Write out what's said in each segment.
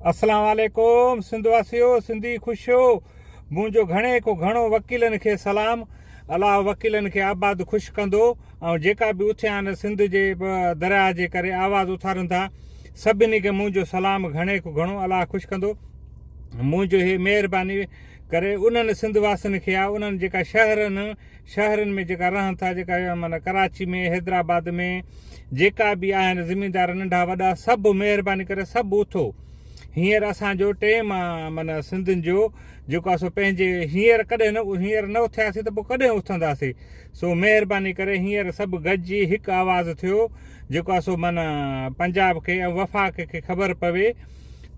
اسلام عليڪم سنڌ واسيو سنڌي خوشيو منهنجو گهڻي کو گهڻو وڪيلن کي سلام الله وڪيلن کي آباد خوش ڪندو ۽ جيڪا به اٿيا آهن سنڌ جي درياء جي ڪري آواز اٿارن ٿا سڀني کي منهنجو سلام گهڻي کو گهڻو الله خوش ڪندو منهنجو هي مهرباني ڪري انهن سنڌ واسين کي آ انهن جيڪا شهرن شهرن ۾ جيڪا رهن ٿا جيڪا معنيٰ ڪراچي ۾ حيدرآباد ۾ جيڪا به آهن زميندار ننڍا وڏا سڀ مهرباني ڪري سڀ اٿو هينئر اسان جو ٽيم آ معنيٰ سنڌين جو جيڪو آ سو پنهنجي هينئر ڪڏهن نه هينئر نه اٿياسي ته پوء ڪڏهن اٿنداسي سو مهرباني ڪري هينئر سڀ گڏجي هڪ آواز ٿيو جيڪو آ سو معنيٰ پنجاب کي ۽ وفاق کي خبر پوي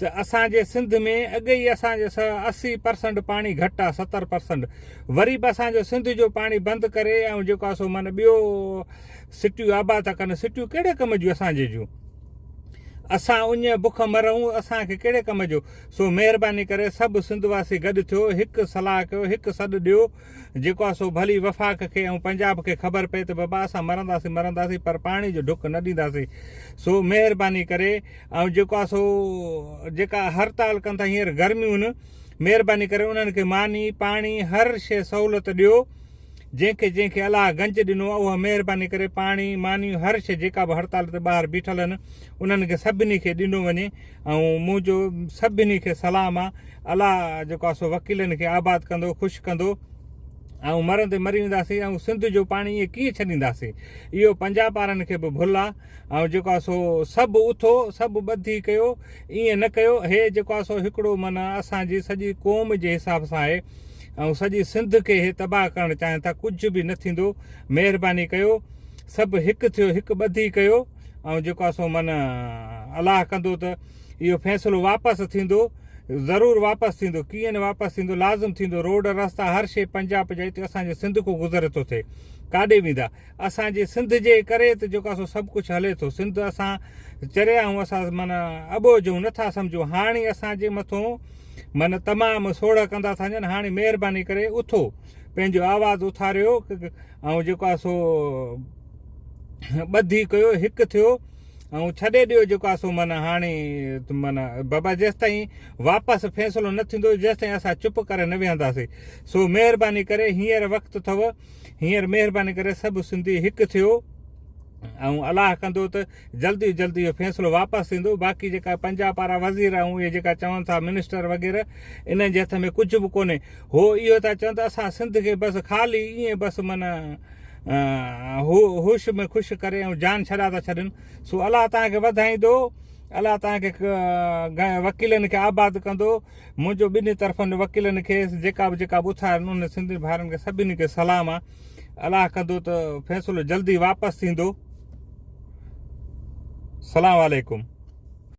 ته اسان جي سنڌ ۾ اڳي ئي اسان جو 80% پاڻي گهٽ آ 70% وري به اسان جو سنڌ جو پاڻي بند ڪري ۽ جيڪو آ سو معنيٰ ٻيو سٽيون آباد ٿا ڪن سٽيون ڪهڙي ڪم جون اسان جي جون اسان اڃ بک مرون اسان کي ڪهڙي ڪم جو سو مهرباني ڪري سڀ سنڌ واسي گڏ ٿيو هڪ صلاح ڪيو هڪ سڏ ڏيو جيڪو آ سو ڀلي وفاق کي ۽ پنجاب کي خبر پئي ته بابا اسان مرنداسين مرنداسين پر پاڻي جو ڍڪ نه ڏينداسين سو مهرباني ڪري ۽ جيڪو آ سو جيڪا هڙتال ڪن ٿا هينئر گرميون آهن مهرباني ڪري انهن کي ماني پاڻي هر شي سهولت ڏيو جنهن کي جنهن کي الله گنج ڏنو آ اها مهرباني ڪري پاڻي ماني هر شي جيڪا به هڙتال تي ٻاهر بيٺل آهن انهن کي سڀني کي ڏنو وڃي ۽ منهنجو سڀني کي سلام آ الله جيڪو آ سو وڪيلن کي آباد ڪندو خوش ڪندو ۽ مرندي مري وينداسين ۽ سنڌ جو پاڻي ائين ڪيئن ڇڏينداسين اهو پنجاب وارن کي به ڀل آ ۽ جيڪو آ سو سڀ اٿو سڀ ٻڌي ڪيو ائين نه ڪيو هي جيڪو آ سو هڪڙو معنيٰ اسان جي سڄي قوم جي حساب سان آهي ۽ سڄي سنڌ کي هي تباهه ڪرڻ چاهين ٿا ڪجهه به نه ٿيندو مهرباني ڪيو سڀ هڪ ٿيو هڪ ٻڌي ڪيو ۽ جيڪو آ سو معنيٰ الله ڪندو ته اهو فيصلو واپس ٿيندو ضرور واپس ٿيندو ڪيئن نه واپس ٿيندو لازم ٿيندو روڊ رستا هر شي پنجاب جا هتي اسان جي سنڌ کو گذر ٿو ٿئي ڪاڏي ويندا اسان جي سنڌ جي ڪري ته جيڪو آ سو سڀ ڪجهه هلي ٿو سنڌ اسان چريا آهيون اسان معنيٰ اٻوجهه آهيون نٿا سمجهون هاڻي اسان جي مٿو معنيٰ تمام سوڙهه ڪندا ٿا وڃن هاڻي مهرباني ڪري اٿو پنهنجو آواز اٿاريو ۽ جيڪو آ سو ٻڌي ڪيو هڪ ٿيو ۽ ڇڏي ڏيو جيڪو آ سو معنيٰ هاڻي معنيٰ بابا جيستائين واپس فيصلو نه ٿيندو جيستائين اسان چپ ڪري نه ويهنداسين سو مهرباني ڪري هينئر وقت اٿو هينئر مهرباني ڪري سڀ سنڌي هڪ ٿيو ۽ الله ڪندو ته جلدي جلدي اهو فيصلو واپس ٿيندو باقي جيڪا پنجاب وارا وزير ۽ اهي جيڪا چون ٿا منسٽر وغيره انهن جي هٿ ۾ ڪجهه به ڪونهي هو اهو ٿا چون ته اسان سنڌ کي بس خالي ائين بس معنيٰ هوش ۾ خوش ڪري ۽ جان ڇڏا ٿا ڇڏن سو الله توهان کي وڌائيندو الله توهان کي وڪيلن کي آباد ڪندو منهنجو ٻنهي طرفن وڪيلن کي جيڪا به جيڪا به اٿارن انهن سنڌي ڀائرن کي سڀني کي سلام آ الله ڪندو ته فيصلو جلدي واپس ٿيندو سلام عليڪم.